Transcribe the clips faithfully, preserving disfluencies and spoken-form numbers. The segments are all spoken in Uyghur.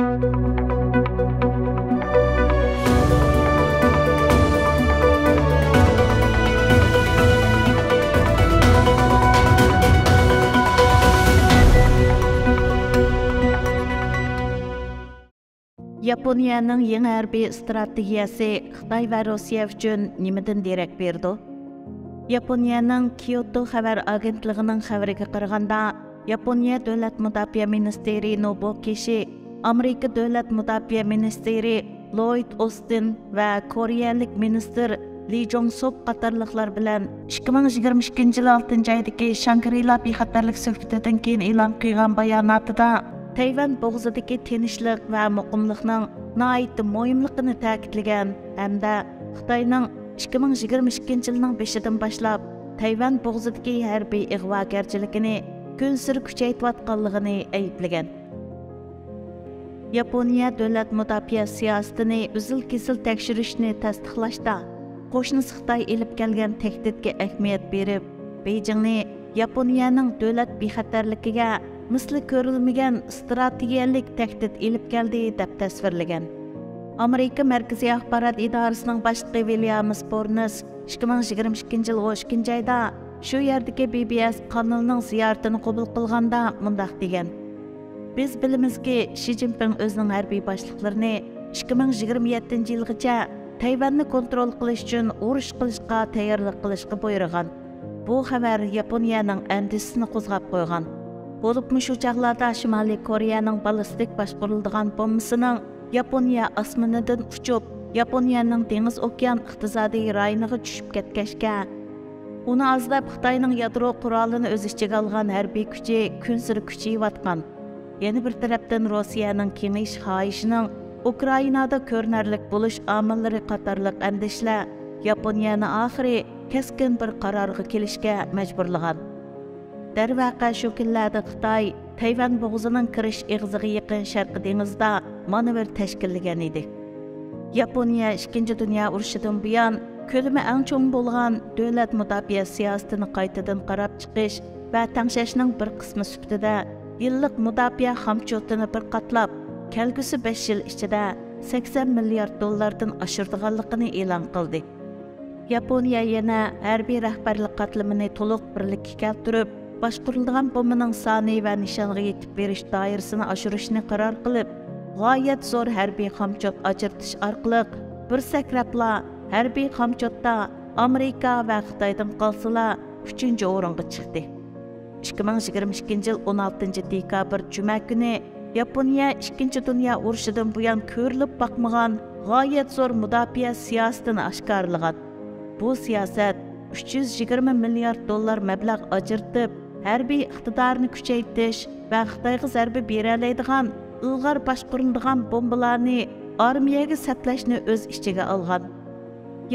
ياپونىيەنىڭ يېڭى ھەربىي ئىستراتېگىيەسى خىتاي ۋە روسىيە ئۈچۈن نېمىدىن دېرەك بېرىدۇ؟ ياپونىيەنىڭ كيوتو خەۋەر ئاگېنتلىقىنىڭ خەۋىرىگە قارىغاندا، ياپونىيە دۆلەت مۇداپىئە مىنىستىرى نوبۇ كىشى ئامېرىكا دۆلەت مۇداپىئە مىنىستىرى لويد ئوستىن ۋە كورېيەلىك مىنىستىر لى جوڭ سوپ قاتارلىقلار بىلەن ئىككى مىڭ يىگىرمە ئىككىنچى يىل ئالتىنچى ئايدىكى شاڭگرىلا بىخەتەرلىك سۆھبىتىدىن كېيىن ئېلان قىلغان باياناتىدا، تەيۋەن بوغۇزىدىكى تىنچلىق ۋە مۇقىملىقنىڭ ناھايىتى مۇھىملىقىنى تەكىتلىگەن ھەمدە خىتاينىڭ ئىككى مىڭ يىگىرمە ئىككىنچى يىلنىڭ بېشىدىن باشلاپ تەيۋەن بوغۇزىدىكى ھەربىي ئىغۋاگەرچىلىكىنى كۈنسېرى كۈچەيتىۋاتقانلىقىنى ئەيىبلىگەن. ياپونىيە دۆلەت مۇداپىئە سىياسىتىنى ئۈزۈل-كېسىل تەكشۈرۈشنى تەستىقلاشتا، قوشنىسى خىتاي ئېلىپ كەلگەن تەھدىتكە ئەھمىيەت بېرىپ، بېيجىڭنى ياپونىيەنىڭ دۆلەت بىخەتەرلىكىگە مىسلى كۆرۈلمىگەن ئىستراتېگىيەلىك تەھدىت ئېلىپ كەلدى، دەپ تەسۋىرلىگەن. ئامېرىكا مەركىزىي ئاخبارات ئىدارىسىنىڭ باشلىقى ۋىليامس بورنس ئىككى مىڭ يىگىرمە ئىككىنچى يىل ئون ئىككىنچى ئايدا شۇ يەردىكى بى بى ئېس قانىلىنىڭ زىيارىتىنى قوبۇل قىلغاندا مۇنداق دېگەن: بىز بىلىمىزكى، شى جىنپىڭ ئۆزىنىڭ ھەربىي باشلىقلىرىنى ئىككى مىڭ يىگىرمە يەتتىنچى يىلغىچە تەيۋەننى كونترول قىلىش ئۈچۈن ئۇرۇش قىلىشقا تەييارلىق قىلىشقا بۇيرۇغان. بۇ خەۋەر ياپونىيەنىڭ ئەندىشىسىنى قوزغاپ قويغان. بولۇپمۇ شۇ چاغلاردا شىمالىي كورېيەنىڭ باللىستىك باشقۇرۇلىدىغان بومبىسىنىڭ ياپونىيە ئاسمىنىدىن ئۇچۇپ، ياپونىيەنىڭ دېڭىز ئوكيان ئىقتىسادىي رايونىغا چۈشۈپ كەتكەچكە، ئۇنى ئازلاپ خىتاينىڭ يادرو قورالىنى ئۆز ئىچىگە ئالغان ھەربىي كۈچى كۈنسېرى كۈچىيىۋاتقان. يەنە بىر تەرەپتىن، روسىيەنىڭ كېڭىيىش خاھىشىنىڭ ئۇكرائىنادا كۆرۈنەرلىك بولۇش ئامىللىرى قاتارلىق ئەندىشىلەر ياپونىيەنى ئاخىرى كەسكىن بىر قارارغا كېلىشكە مەجبۇرلىغان. دەرۋەقە، شۇ كۈنلەردە خىتاي تەيۋەن بوغۇزىنىڭ كىرىش ئېغىزىغا يېقىن شەرقىي دېڭىزدا مانېۋىر تەشكىللىگەن ئىدى. ياپونىيە ئىككىنچى دۇنيا ئۇرۇشىدىن بۇيان كۆلىمى ئەڭ چوڭ بولغان دۆلەت مۇداپىئە سىياسىتىنى قايتىدىن قاراپ چىقىش ۋە تەڭشەشنىڭ بىر قىسمى سۈپىتىدە يىللىق مۇداپىئە خامچوتىنى بىر قاتلاپ، كەلگۈسى بەش يىل ئىچىدە سەكسەن مىليارد دوللاردىن ئاشۇرىدىغانلىقىنى ئېلان قىلدى. ياپونىيە يەنە ھەربىي رەھبەرلىك قاتلىمىنى تولۇق بىرلىككە كەلتۈرۈپ، باشقۇرۇلىدىغان بومبىنىڭ سانى ۋە نىشانغا يېتىپ بېرىش دائىرىسىنى ئاشۇرۇشنى قارار قىلىپ، غايەت زور ھەربىي خامچوت ئاجرىتىش ئارقىلىق بىر سەكرەپلا ھەربىي خامچوتتا ئامېرىكا ۋە خىتايدىن قالسىلا ئۈچىنچى ئورۇنغا چىقتى. ئىككى مىڭ يىگىرمە ئىككىنچى يىل ئون ئالتىنچى دېكابىر جۈمە كۈنى ياپونىيە ئىككىنچى دۇنيا ئۇرۇشىدىن بۇيان كۆرۈلۈپ باقمىغان غايەت زور مۇداپىئە سىياسىتىنى ئاشكارىلىغان. بۇ سىياسەت ئۈچ يۈز يىگىرمە مىليارد دوللار مەبلەغ ئاجرىتىپ، ھەربىي ئىقتىدارنى كۈچەيتىش ۋە خىتايغا زەربە بېرەلەيدىغان ئىلغار باشقۇرۇلىدىغان بومبىلارنى ئارمىيەگە سەپلەشنى ئۆز ئىچىگە ئالغان.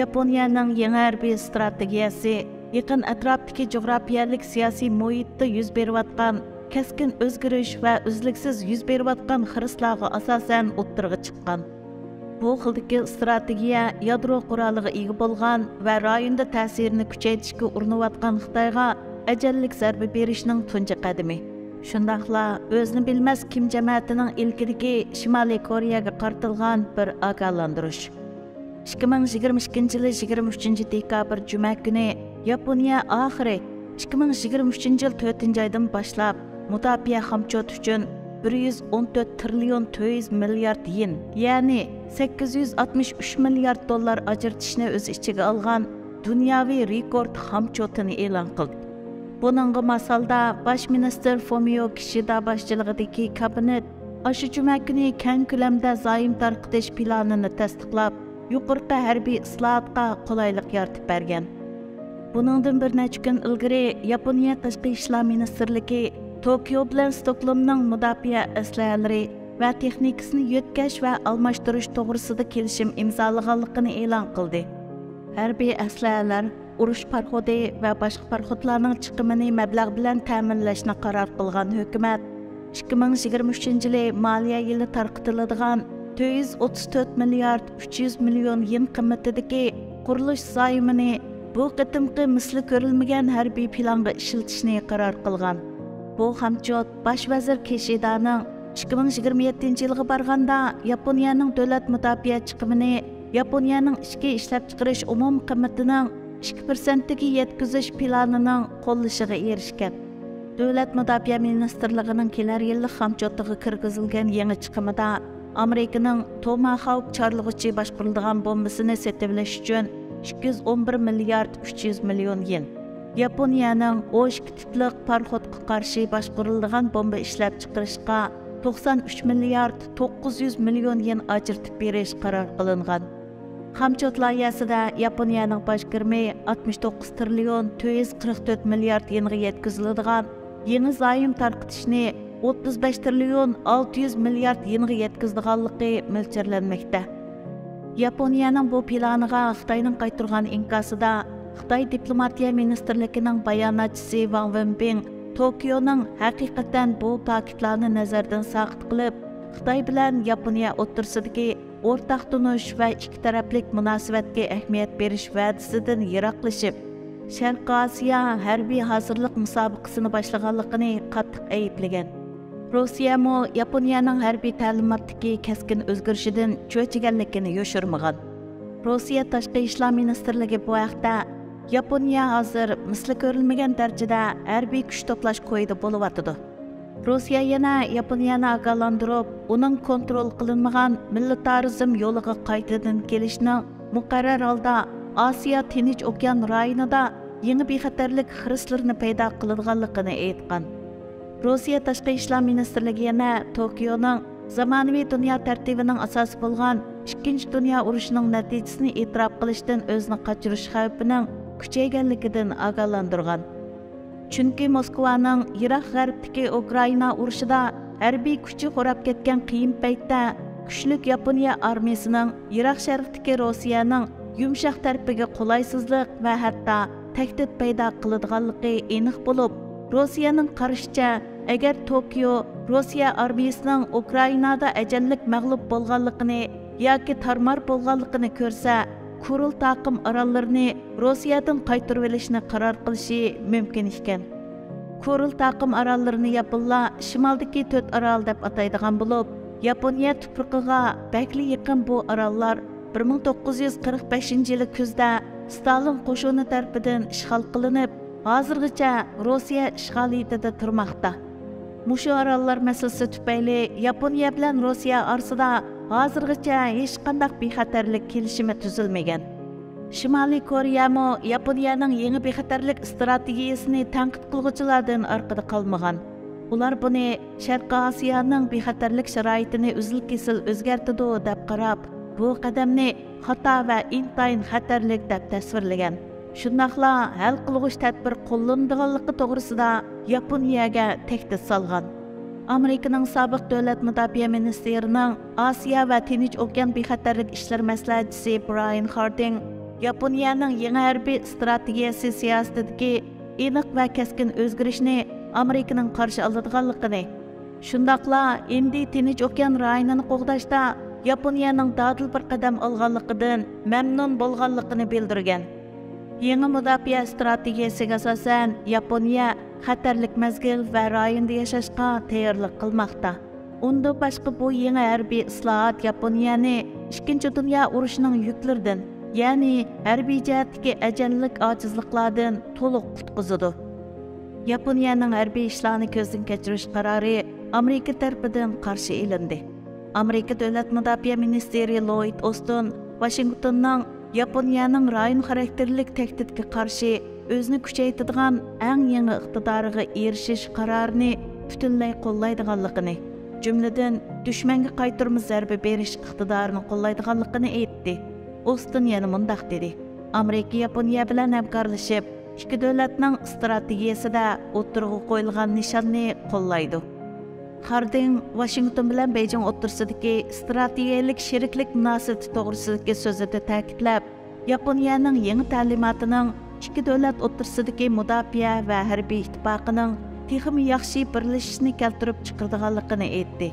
ياپونىيەنىڭ يېڭى ھەربىي ئىستراتېگىيەسى يېقىن ئەتراپتىكى جۇغراپىيەلىك سىياسىي مۇھىتتا يۈز بېرىۋاتقان كەسكىن ئۆزگىرىش ۋە ئۈزلۈكسىز يۈز بېرىۋاتقان خىرىسلارغا ئاساسەن ئوتتۇرىغا چىققان. بۇ خىلدىكى ئىستراتېگىيە يادرو قورالىغا ئىگە بولغان ۋە رايوندا تەسىرىنى كۈچەيتىشكە ئۇرۇنۇۋاتقان خىتايغا ئەجەللىك زەربە بېرىشنىڭ تۇنجى قەدىمى. شۇنداقلا ئۆزىنى بىلمەس كىم جەمەتىنىڭ ئىلكىدىكى شىمالىي كورېيەگە قارىتىلغان بىر ئاگاھلاندۇرۇش. ئىككى مىڭ يىگىرمە ئىككىنچى يىلى يىگىرمە ئۈچىنچى دېكابىر جۈمە كۈنى ياپونىيە ئاخىرى ئىككى مىڭ يىگىرمە ئۈچىنچى يىل تۆتىنچى ئايدىن باشلاپ مۇداپىئە خامچوتى ئۈچۈن بىر يۈز ئون تۆت تىرىليون تۆت يۈز مىليارد يېن، يەنى سەككىز يۈز ئاتمىش ئۈچ مىليارد دوللار ئاجرىتىشنى ئۆز ئىچىگە ئالغان دۇنياۋى رېكورت خامچوتىنى ئېلان قىلدى. بۇنىڭغا ماس ھالدا باش مىنىستىر فۇمىيو كىشىدا باشچىلىقىدىكى كابىنېت ئاشۇ جۈمە كۈنى كەڭ كۆلەمدە زايوم تارقىتىش پىلانىنى تەستىقلاپ، يۇقىرىقى ھەربىي ئىسلاھاتقا قولايلىق يارىتىپ بەرگەن. بۇنىڭدىن بىر نەچچە كۈن ئىلگىرى ياپونىيە تاشقى ئىشلار مىنىستىرلىكى توكيو بىلەن ستوكگولمنىڭ مۇداپىئە ئەسلىھەلىرى ۋە تېخنىكىسىنى يۆتكەش ۋە ئالماشتۇرۇش توغرىسىدا كېلىشىم ئىمزالىغانلىقىنى ئېلان قىلدى. ھەربىي ئەسلىھەلەر، ئۇرۇش پاراخوتى ۋە باشقا پاراخوتلارنىڭ چىقىمىنى مەبلەغ بىلەن تەمىنلەشنى قارار قىلغان ھۆكۈمەت، ئىككى مىڭ يىگىرمە ئۈچىنچى يىلى مالىيە يىلى تارقىتىلىدىغان تۆت يۈز ئوتتۇز تۆت مىليارد ئۈچ يۈز مىليون يېن قىممىتىدىكى قۇرۇلۇش زايومىنى بۇ قېتىمقى مىسلى كۆرۈلمىگەن ھەربىي پىلانغا ئىشلىتىشنى قارار قىلغان. بۇ خامچوت باش ۋەزىر كىشىدانىڭ ئىككى مىڭ يىگىرمە يەتتىنچى يىلغا بارغاندا، ياپونىيەنىڭ دۆلەت مۇداپىئە چىقىمىنى ياپونىيەنىڭ ئىچكى ئىشلەپچىقىرىش ئومۇمىي قىممىتىنىڭ ئىككى پىرسەنتىگە يەتكۈزۈش پىلانىنىڭ قوللىشىغا ئېرىشكەن. دۆلەت مۇداپىئە مىنىستىرلىقىنىڭ كېلەر يىللىق خامچوتىغا كىرگۈزۈلگەن يېڭى چىقىمىدا ئامېرىكىنىڭ توماھاۋك چارلىغۇچى باشقۇرۇلىدىغان بومبىسىنى سېتىۋېلىش ئۈچۈن ئىككى يۈز ئون بىر مىليارد ئۈچ يۈز مىليون يېن، ياپونىيەنىڭ ئون ئىككى تىپلىق پاراخوتقا قارشى باشقۇرۇلىدىغان بومبا ئىشلەپچىقىرىشقا توقسان ئۈچ مىليارد توققۇز يۈز مىليون يېن ئاجرىتىپ بېرىش قارار قىلىنغان. خامچوت لايىھەسىدە ياپونىيەنىڭ باج كىرىمى ئاتمىش توققۇز تىرىليون تۆت يۈز قىرىق تۆت مىليارد يېنغا يەتكۈزۈلىدىغان يېڭى زايوم تارقىتىشنى ئوتتۇز بەش تىرىليون ئالتە يۈز مىليارد يېنغا يەتكۈزىدىغانلىقى مۆلچەرلەنمەكتە. ياپونىيەنىڭ بۇ پىلانىغا خىتاينىڭ قايتۇرغان ئىنكاسىدا خىتاي دىپلوماتىيە مىنىستىرلىكىنىڭ باياناتچىسى ۋاڭ ۋېنبىڭ توكيونىڭ ھەقىقەتەن بۇ پاكىتلارنى نەزەردىن ساقىت قىلىپ، خىتاي بىلەن ياپونىيە ئوتتۇرىسىدىكى ئورتاق تونۇش ۋە ئىككى تەرەپلىك مۇناسىۋەتكە ئەھمىيەت بېرىش ۋەدىسىدىن يىراقلىشىپ، شەرقىي ئاسىيا ھەربىي ھازىرلىق مۇسابىقىسىنى باشلىغانلىقىنى قاتتىق ئەيىبلىگەن. روسىيەمۇ ياپونىيەنىڭ ھەربىي تەلىماتتىكى كەسكىن ئۆزگىرىشىدىن چۆچۈگەنلىكىنى يوشۇرمىغان. روسىيە تاشقى ئىشلار مىنىستىرلىكى بۇ ھەقتە، ياپونىيە ھازىر مىسلى كۆرۈلمىگەن دەرىجىدە ھەربىي كۈچ توپلاش كويىدا بولۇۋاتىدۇ. روسىيە يەنە ياپونىيەنى ئاگاھلاندۇرۇپ، ئۇنىڭ كونترول قىلىنمىغان مىلىتارىزم يولىغا قايتىدىن كېلىشنىڭ مۇقەررەر ھالدا ئاسىيا تىنچ ئوكيان رايونىدا يېڭى بىخەتەرلىك خىرىسلىرىنى پەيدا قىلىدىغانلىقىنى ئېيتقان. روسىيە تاشقى ئىشلار مىنىستىرلىكى يەنە توكيونىڭ زامانىۋى دۇنيا تەرتىپىنىڭ ئاساسى بولغان ئىككىنچى دۇنيا ئۇرۇشىنىڭ نەتىجىسىنى ئېتىراپ قىلىشتىن ئۆزىنى قاچۇرۇش خەۋپىنىڭ كۈچەيگەنلىكىدىن ئاگاھلاندۇرغان. چۈنكى موسكۋانىڭ يىراق غەربتىكى ئۇكرائىنا ئۇرۇشىدا ھەربىي كۈچى خوراپ كەتكەن قىيىن پەيتتە، كۈچلۈك ياپونىيە ئارمىيىسىنىڭ يىراق شەرقتىكى روسىيەنىڭ يۇمشاق تەرىپىگە قولايسىزلىق ۋە ھەتتا تەھدىت پەيدا قىلىدىغانلىقى ئېنىق بولۇپ، روسىيەنىڭ قارىشىچە، ئەگەر توكيو روسىيە ئارمىيىسىنىڭ ئۇكرائىنادا ئەجەللىك مەغلۇپ بولغانلىقىنى ياكى تارمار بولغانلىقىنى كۆرسە، كۇرىل تاقىم ئاراللىرىنى روسىيەدىن قايتۇرۇۋېلىشنى قارار قىلىشى مۇمكىن ئىكەن. كۇرىل تاقىم ئاراللىرىنى ياپونلار شىمالدىكى تۆت ئارال دەپ ئاتايدىغان بولۇپ، ياپونىيە تۇپرىقىغا بەكلا يېقىن بۇ ئاراللار بىر مىڭ توققۇز يۈز قىرىق بەشىنچى يىلى كۈزدە ستالىن قوشۇنى تەرىپىدىن ئىشغال قىلىنىپ، ھازىرغىچە روسىيە ئىشغالىيىتىدە تۇرماقتا. مۇشۇ ئاراللار مەسىلىسى تۈپەيلى ياپونىيە بىلەن روسىيە ئارىسىدا ھازىرغىچە ھېچقانداق بىخەتەرلىك كېلىشىمى تۈزۈلمىگەن. شىمالىي كورېيەمۇ ياپونىيەنىڭ يېڭى بىخەتەرلىك ئىستراتېگىيىسىنى تەنقىد قىلغۇچىلاردىن ئارقىدا قالمىغان. ئۇلار بۇنى شەرقىي ئاسىيانىڭ بىخەتەرلىك شارائىتىنى ئۈزۈل-كېسىل ئۆزگەرتىدۇ دەپ قاراپ، بۇ قەدەمنى خاتا ۋە ئىنتايىن خەتەرلىك دەپ تەسۋىرلىگەن. شۇنداقلا ھەل قىلغۇچ تەدبىر قوللىنىدىغانلىقى توغرىسىدا ياپونىيەگە تەھدىت سالغان. ئامېرىكىنىڭ سابىق دۆلەت مۇداپىئە مىنىستىرىنىڭ ئاسىيا ۋە تىنچ ئوكيان بىخەتەرلىك ئىشلىرى مەسلىھەتچىسى برايان خاردىڭ ياپونىيەنىڭ يېڭى ھەربىي ئىستراتېگىيەسى سىياسىتىدىكى ئېنىق ۋە كەسكىن ئۆزگىرىشنى ئامېرىكىنىڭ قارشى ئالىدىغانلىقىنى، شۇنداقلا ھىندى تىنچ ئوكيان رايونىنى قوغداشتا ياپونىيەنىڭ دادىل بىر قەدەم ئالغانلىقىدىن مەمنۇن بولغانلىقىنى بىلدۈرگەن. يېڭى مۇداپىئە ئىستراتېگىيەسىگە ئاساسەن، ياپونىيە خەتەرلىك مەزگىل ۋە رايوندا ياشاشقا تەييارلىق قىلماقتا. ئۇندىن باشقا، بۇ يېڭى ھەربىي ئىسلاھات ياپونىيەنى ئىككىنچى دۇنيا ئۇرۇشىنىڭ يۈكلىرىدىن، يەنى ھەربىي جەھەتتىكى ئەجەللىك ئاجىزلىقلاردىن تولۇق قۇتقۇزىدۇ. ياپونىيەنىڭ ھەربىي ئىشلارنى كۆزدىن كەچۈرۈش قارارى ئامېرىكا تەرىپىدىن قارشى ئېلىندى. ئامېرىكا دۆلەت مۇداپىئە مىنىستىرى لويىد ئوستىن ۋاشىنگتوننىڭ ياپونىيەنىڭ رايون خاراكتېرلىك تەھدىتكە قارشى ئۆزىنى كۈچەيتىدىغان ئەڭ يېڭى ئىقتىدارىغا ئېرىشىش قارارىنى پۈتۈنلەي قوللايدىغانلىقىنى، جۈملىدىن دۈشمەنگە قايتۇرما زەربە بېرىش ئىقتىدارىنى قوللايدىغانلىقىنى ئېيتتى. ئوستىن يەنە مۇنداق دېدى: ئامېرىكا ياپونىيە بىلەن ھەمكارلىشىپ، ئىككى دۆلەتنىڭ ئىستراتېگىيەسىدە ئوتتۇرىغا قويۇلغان نىشاننى قوللايدۇ. خاردىڭ ۋاشىنگتون بىلەن بېيجىڭ ئوتتۇرىسىدىكى ئىستراتېگىيەلىك شېرىكلىك مۇناسىۋىتى توغرىسىدىكى سۆزىدە تەكىتلەپ، ياپونىيەنىڭ يېڭى تەلىماتىنىڭ ئىككى دۆلەت ئوتتۇرىسىدىكى مۇداپىئە ۋە ھەربىي ئىتتىپاقىنىڭ تېخىمۇ ياخشى بىرلىشىشىنى كەلتۈرۈپ چىقىرىدىغانلىقىنى ئېيتتى.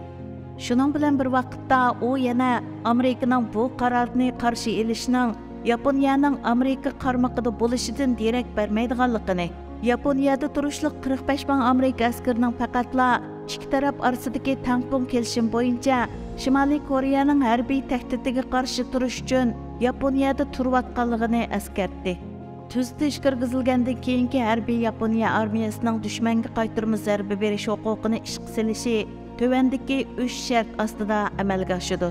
شۇنىڭ بىلەن بىر ۋاقىتتا، ئۇ يەنە ئامېرىكىنىڭ بۇ قارارنى قارشى ئېلىشىنىڭ ياپونىيەنىڭ ئامېرىكا قارمىقىدا بولۇشىدىن دېرەك بەرمەيدىغانلىقىنى، ياپونىيەدە تۇرۇشلۇق قىرىق بەش مىڭ ئامېرىكا ئەسكىرىنىڭ پەقەتلا ئىككى تەرەپ ئارىسىدىكى تەڭپۇڭ كېلىشىم بويىچە شىمالىي كورېيەنىڭ ھەربىي تەھدىتىگە قارشى تۇرۇش ئۈچۈن ياپونىيەدە تۇرۇۋاتقانلىقىنى ئەسكەرتتى. تۈزىتىش كىرگۈزۈلگەندىن كېيىنكى ھەربىي ياپونىيە ئارمىيەسىنىڭ دۈشمەنگە قايتۇرما زەربە بېرىش ھوقۇقىنى ئىشقا سېلىشى تۆۋەندىكى ئۈچ شەرت ئاستىدا ئەمەلگە ئاشىدۇ.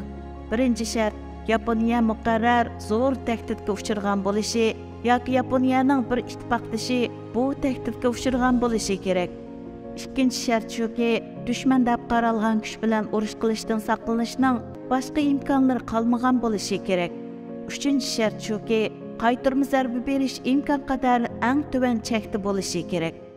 بىرىنچى شەرت، ياپونىيە مۇقەررەر زور تەھدىتكە ئۇچرىغان بولۇشى ياكى ياپونىيەنىڭ بىر ئىتتىپاقدىشى بۇ تەھدىتكە ئۇچرىغان بولۇشى كېرەك. ئىككىنچى شەرت شۇكى، دۈشمەن دەپ قارالغان كۈچ بىلەن ئۇرۇش قىلىشتىن ساقلىنىشنىڭ باشقا ئىمكانلىرى قالمىغان بولۇشى كېرەك. ئۈچىنچى شەرت شۇكى، قايتۇرما زەربە بېرىش ئىمكانقەدەر ئەڭ تۆۋەن چەكتە بولۇشى كېرەك.